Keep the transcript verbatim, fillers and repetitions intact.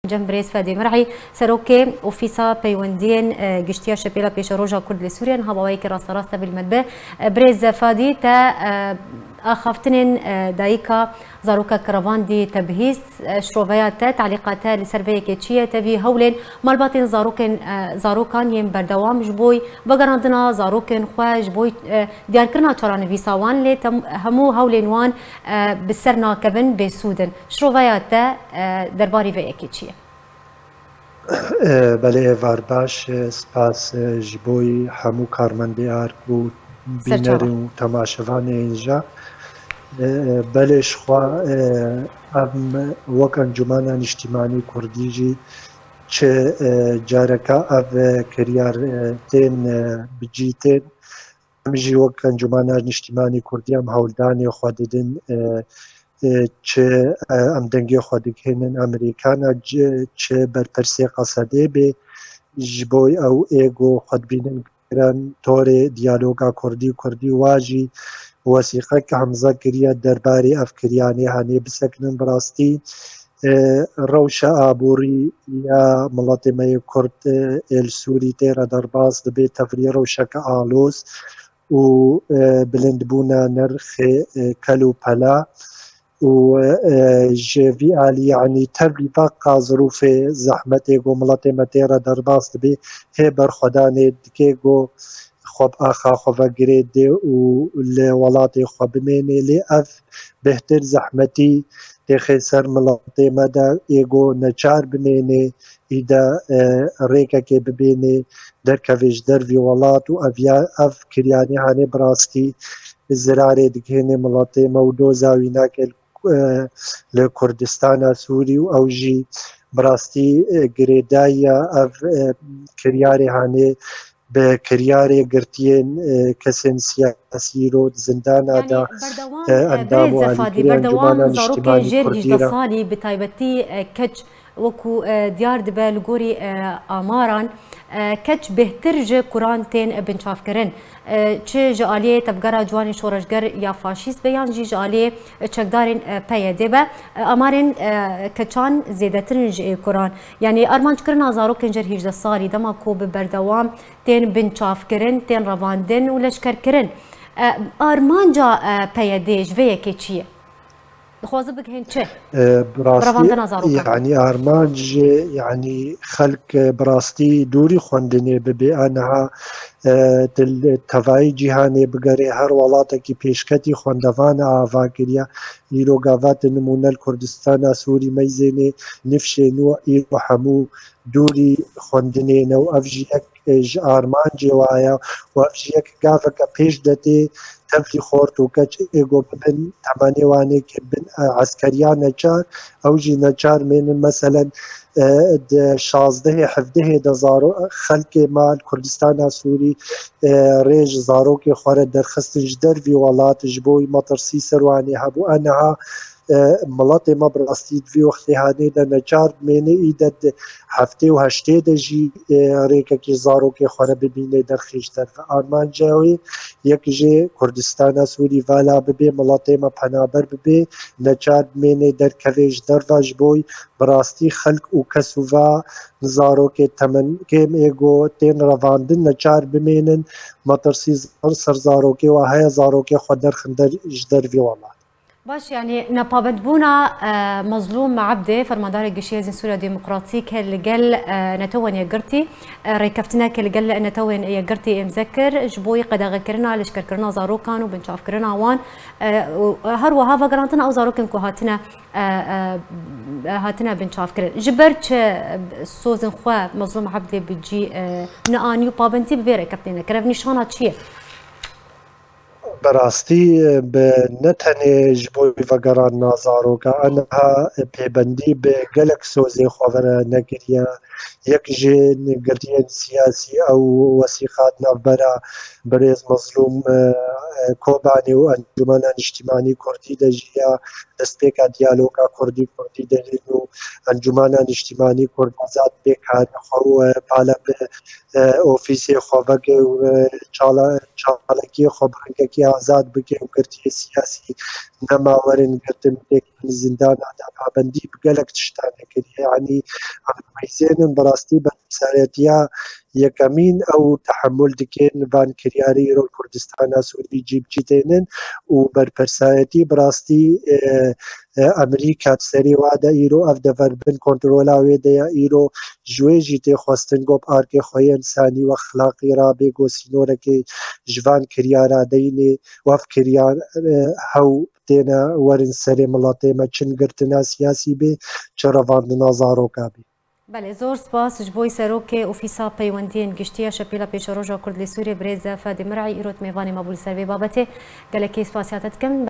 Cem Birêz Fedî Mir'î, Serokê Ofîsa Peywendiyên, e, Giştiya Şepêla Pêşeroja Kurd li Sûriye, niha bi awayekî rasterast tevlî me dibe. E, Birêz Fedî, te, e, axaftinên, e, dayika zarokek revandî te bihîst, e, şiroveya te, talîqa te li ser vê yekê çi ye? Tevî hewlên malbatên zarokên, e, zarokan yên berdewam ji bo vegerandina zarokên xwe, ji bo, e, diyarkirina çaranivîsa wan, lê tem-, hemû hewlên wan, e, bi ser nakevin, bêsûd in. Şiroveya te, e, derbarî vê yekê çi ye? E, belê, êvar baş, e, spas, e, ji bo hemû karmendê ARK û bînerên û temaşevanê înja. E, e, belê, ji xwe, e, em wek Encûmena Niştîmanî Kurdî jî çi, e, careka ev, e, kiryar, e, tên, e, bi cî tên. Em jî wek Encûmena Niştîmanî Kurdî em hewldanê xwe didin, e, e, çi, e, em dengê xwe digihînin Amerîkana, çi berpirsê Qesedê bê, ji bo ew ê ku xwe dibînin giran torê diyaloga Kurdî, Kurdî wa jî wesîqek hemze kiriye derbarê ev kiryanê hanê bisekinin bi rastî. E, rewşa aborî ya miletê me yê Kurd, e, ê li Sûrî tê re derbas dibe, tevlî rewşeke aloz û, e, bilindbûna nirxê, e, kel û pela û, e, ji vî alî, yanî tevlî veqa zirûfê zehmetê ku miletê me tê re derbas dibe, hê berxwedanê dike ku xwe bi axa xwe ve girê dê û li welatê xwe bimênê. Lê ev bêhtir zehmetî têxê ser miletê me de, ê ku neçar bimênê, î de, e, rêkekê bibênê, derkevê ji dervî welat û ev ya, ev kiryanê hanê bi rastî zirarê digihênê miletê me û doza wî nake li, e, li Kurdistana Sûrî û ew jî bi rastî, e, girêdayî ya ev, e, kiryarê hanê bi kiryarê girtiyên, e, kesên siyasî îro di zindana de, berdewam, e, e, endam û Birêz Fadî, alîkirî berdewam Encûmena zarokên Niştîmanî jêr Kurdî hîjdeh re. Salî bi taybetî, e, keç wekû, e, diyar dibe li gorî, e, amaran, e, keç bêhtir ji kuran tên binçavkirin. E, çi ji aliyê tevgera ciwanên şoreşger ya faşîst be yan jî ji aliyê çekdarên, e, P Y D be, e, amarên, e, keçan zêdetir in ji ê kuran. Yanî armanckirina zarokên jêr hîjdeh salî dema ku bi berdewam tên binçavkirin, tên revandin û leşkerkirin. E, armanca, e, P Y D ji vê yekê çi ye? Dixwazin bigihên çi? E, bi rastî, revandina zarokan, yanî armanc jê, yanî xelk, e, bi rastî dûrî xwendinê bibe. Aniha, e, til-, tevayî cîhanê bigerê, her welatekî pêşketî xwendevana ava kiriye. Îro gava tu nimûne li Kurdistana Sûrî meyzênê nifşê nû îro hemû dûrî xwendinê ne û ev jî yek, e, ji armancê wa ye û ev jî yek gaveke pêş de tê tevlî xort û keç ê ku bibin temenê wanê ke bin, e, eskeriya neçar, ew jî neçar mênin. Meselen, e, di şazdehê hevdehê de zaro-, xelkê me li Kurdistana Sûrî, e, rê ji zarokê xwe re derxistin ji dervî welat ji bo wî metirsî ser wanê hebû. Eniha, e, miletê me bi rastî di vî wextê hanê de neçar dimêne, î de di heftê û heştê de jî, e, rêkekî zarokê xwe re bibîne derxî ji derve. Armanca wê yek jê Kurdistana Sûrî vala bibe, miletê me penaber bibe, neçar dimêne derkeve ji derve ji bo wî bi rastî xelk û kes û va zarokê temen kêm ê ku tên revandin neçar bimênin, metirsî zor ser zarokê wa heye, zarokê xwe derxin der, ji dervî welat. Baş, yanî nepabendbûna, e, Mezlûm Ebdê, fermandarê giştî Hêzên Sûriya Demokratîk li gel, e, Netewên Yekgirtî, e, rêkeftineke li gel Netewên Yekgirtî îmze kir, ji bo qedexekirina leşkerkirina zarokan û binçavkirina wan, e, û her wiha vegerandina ew zarokên ku hatine, e, e, hatine binçavkirin. Ji ber çi sozên xwe Mezlûm Ebdê bi cî, e, neanî û pabendî bi vê rêkeftinê nekir? Ev nîşana çi ye? Bi rastî, bi ne tenê ji bo vegerandina zaroka, aniha pêbendî bi gelek sozê xwe ve re nekiriye. Yek ji girtiyên siyasî ew wesîqa di navbera birêz Mezlûm, e, e, Kobanê û Encûmena Niştîmanî Kurdî de jî ya destpêka diyaloga Kurdî Kurdî de û Encûmena Niştîmanî Kurd Azad pêk hate xwe û, e, pale bi, e, ofîsê xwe veke û, e, çala-, çalakiyê xwe bi rengekî azad bike û girtiyê siyasî nema werin girtin, têkevin zindana de, pabendî bi gelek tiştan kiriye. Yanî em dibihîzênin bi rastî berpirsayetiya yekemîn ew tehemûl dikin van kiryarê îro li Kurdistana Sûrî cî bi cî tênin û berpirsayetî bi rastî, e, e, Amerîka di serê wa de îro ev dever bin kontrola wê de ye. Îro ji wê jî tê xwestin ku bi arkê xwe yên însanî û exlaqî re bê ku sînorekê ji van kiryara deyne û ev kiryar, e, hew têne werin serê miletê me, çi girtina siyasî bê, çi revandina zaroka bê. Belê, zor spas ji bo serokê Ofîsa Peywendiyên Giştî ya Şepêla Pêşeroja Kurd li Sûriyê, birêz Fadî Mir'î, îro mêvanê me bû li ser vê babetê. Gelekî spasiya te dikim.